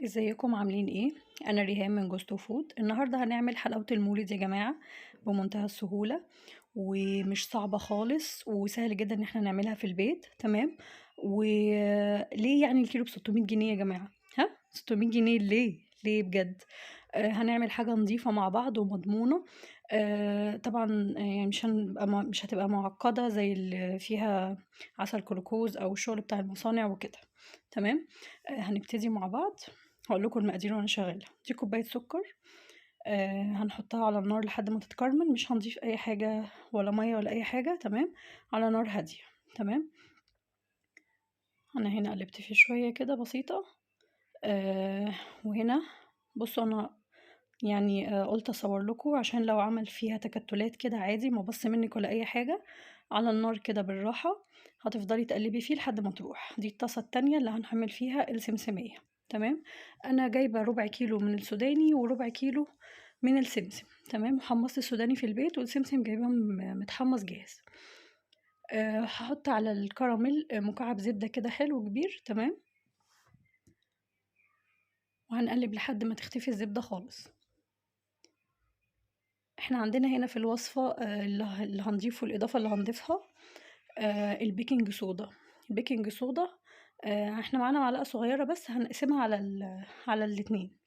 ازيكم عاملين ايه؟ انا ريهام من جوستو فود. النهارده هنعمل حلاوة المولد يا جماعة بمنتهى السهولة، ومش صعبة خالص، وسهل جدا ان احنا نعملها في البيت. تمام؟ وليه يعني الكيلو ب 600 جنيه يا جماعة؟ ها، 600 جنيه ليه؟ ليه بجد؟ هنعمل حاجة نظيفة مع بعض ومضمونه. طبعا يعني مش هتبقى معقدة زي اللي فيها عسل كلوكوز او الشغل بتاع المصانع وكده. تمام؟ هنبتدي مع بعض. هقول لكم المقادير وانا شغالة. دي كوباية سكر، هنحطها على النار لحد ما تتكرمل، مش هنضيف اي حاجة ولا مية ولا اي حاجة. تمام؟ على نار هادية. تمام؟ انا هنا قلبت فيه شوية كده بسيطة. وهنا بصوا انا قلت اصور لكم عشان لو عمل فيها تكتلات كده عادي، ما بص منك ولا اي حاجة. على النار كده بالراحة، هتفضلي تقلبي فيه لحد ما تروح. دي الطاسه التانية اللي هنعمل فيها السمسميه. تمام؟ انا جايبه ربع كيلو من السوداني وربع كيلو من السمسم. تمام؟ حمصت السوداني في البيت والسمسم جايباه متحمص جاهز. هحط على الكراميل مكعب زبدة كده حلو كبير. تمام؟ وهنقلب لحد ما تختفي الزبدة خالص. احنا عندنا هنا في الوصفة، اللي هنضيفه، الاضافة اللي هنضيفها، ال baking soda. ال baking soda، احنا معانا معلقه صغيرة بس، هنقسمها على الاتنين.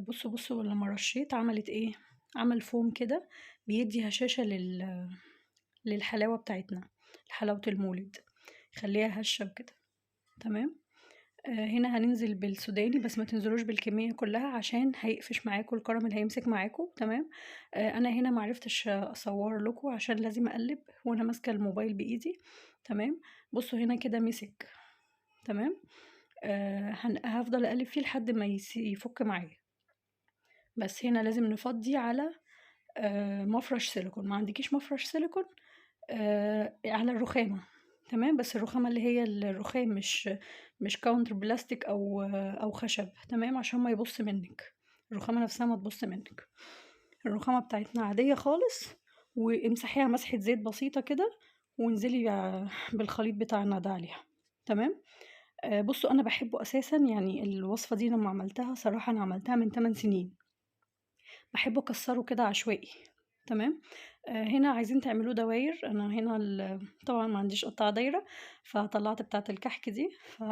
بصوا لما رشيت عملت ايه؟ عمل فوم كده بيدي هشاشة للحلاوه بتاعتنا، حلاوة المولد، خليها هشه وكده. تمام؟ هنا هننزل بالسوداني، بس ما تنزلوش بالكمية كلها عشان هيقفش معاكم، الكراميل هيمسك معاكم. تمام؟ انا هنا معرفتش اصور لكم عشان لازم اقلب وانا ماسكه الموبايل بايدي. تمام؟ بصوا هنا كده مسك. تمام؟ هفضل اقلب فيه لحد ما يفك معايا. بس هنا لازم نفضي على مفرش سيليكون. ما عندكيش مفرش سيليكون، على الرخامه. تمام؟ بس الرخامه اللي هي الرخام، مش counter بلاستيك او خشب. تمام؟ عشان ما يبص منك، الرخامه نفسها ما تبص منك. الرخامه بتاعتنا عادية خالص، وامسحيها مسحه زيت بسيطة كده، وانزلي بالخليط بتاعنا ده عليها. تمام؟ بصوا انا بحبه اساسا، يعني الوصفة دي لما عملتها صراحة انا عملتها من 8 سنين، بحب اكسره كده عشوائي. تمام؟ هنا عايزين تعملوه دواير. انا هنا طبعا ما عنديش قطعه دايرة، فطلعت بتاعه الكحك دي، ف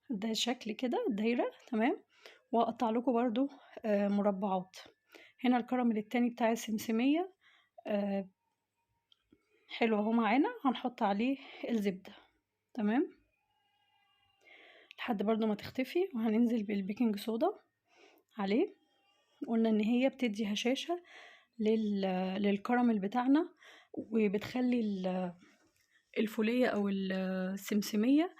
ده شكل كده دايرة. تمام؟ واقطع لكم برضو، مربعات. هنا الكراميل التاني بتاع السمسميه، حلو اهو معانا، هنحط عليه الزبدة. تمام؟ لحد برضو ما تختفي، وهننزل بال baking soda عليه. قلنا ان هي بتدي هشاشة للكراميل بتاعنا، وبتخلي الفولية او السمسمية،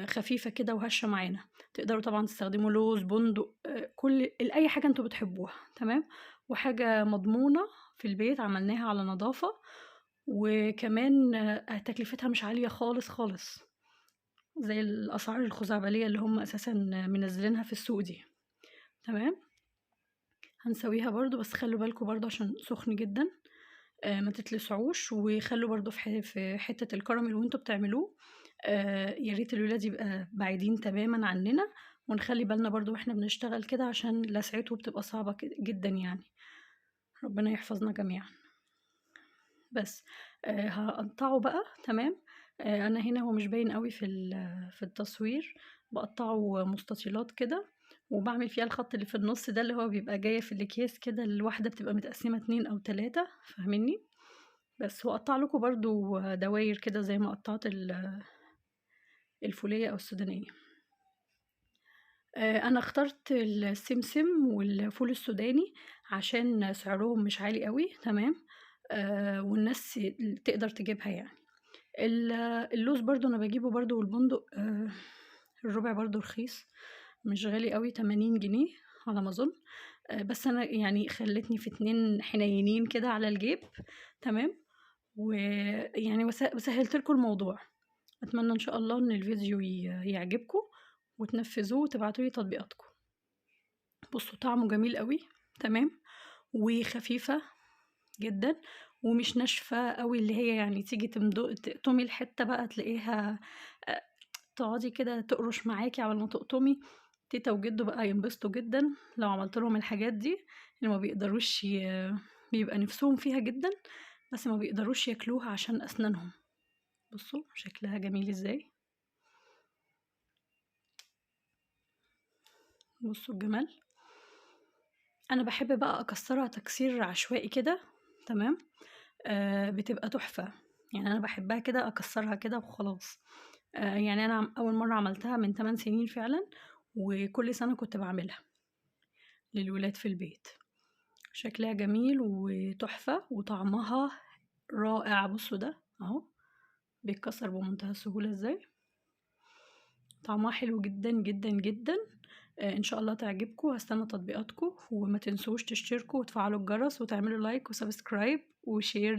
خفيفة كده وهشة معانا. تقدروا طبعا تستخدموا لوز، بندق، اي حاجة انتوا بتحبوها. تمام؟ وحاجة مضمونة في البيت، عملناها على نظافة، وكمان، تكلفتها مش عالية خالص خالص زي الأسعار الخزعبلية اللي هم أساسا منزلينها في السوق دي. تمام؟ هنسويها برضو، بس خلوا بالكم برضو عشان سخن جدا، ما تتلسعوش. وخلوا برضو في حتة الكراميل وانتوا بتعملوه، يا ريت الولاد يبقى بعيدين تماما عننا، ونخلي بالنا برضو واحنا بنشتغل كده عشان لسعته بتبقى صعبة جدا يعني. ربنا يحفظنا جميعا. بس، هقطعه بقى. تمام؟ انا هنا هو مش باين قوي في التصوير، بقطعه مستطيلات كده، وبعمل فيها الخط اللي في النص ده اللي هو بيبقى جاية في الاكياس كده، الواحدة بتبقى متقسمة 2 او 3، فاهميني؟ بس واقطع لكم برضو دواير كده زي ما قطعت الفولية او السودانية. انا اخترت السمسم والفول السوداني عشان سعرهم مش عالي قوي. تمام؟ والناس تقدر تجيبها يعني. اللوز برضو انا بجيبه برضو، والبندق، الربع برضو رخيص مش غالي قوي، 80 جنيه على ما اظن. بس انا خلتني في 2 حنينين كده على الجيب. تمام؟ وسهلت لكم الموضوع. اتمنى ان شاء الله ان الفيديو يعجبكم وتنفذوه وتبعتوا لي تطبيقاتكم. بصوا طعمه جميل قوي. تمام؟ وخفيفة جدا، ومش ناشفة قوي اللي هي تيجي تقطمي الحتة بقى تلاقيها، تقعدي كده تقرش معاكي على ما تقطمي. تيتا وجدو بقى ينبسطوا جدا لو عملت لهم الحاجات دي، اللي ما بيقدروش بيبقى نفسهم فيها جدا بس ما بيقدروش ياكلوها عشان اسنانهم. بصوا شكلها جميل ازاي، بصوا الجمال. انا بحب بقى اكسرها تكسير عشوائي كده، تمام. بتبقى تحفة يعني، انا بحبها كده اكسرها كده وخلاص. يعني انا اول مرة عملتها من 8 سنين فعلا، وكل سنة كنت بعملها للولاد في البيت. شكلها جميل وتحفة وطعمها رائع. بصوا ده اهو بيتكسر بمنتهى السهولة ازاي، طعمها حلو جدا جدا جدا. ان شاء الله تعجبكم، هستنى تطبيقاتكم، وما تنسوش تشتركوا وتفعلوا الجرس وتعملوا like و subscribe و share.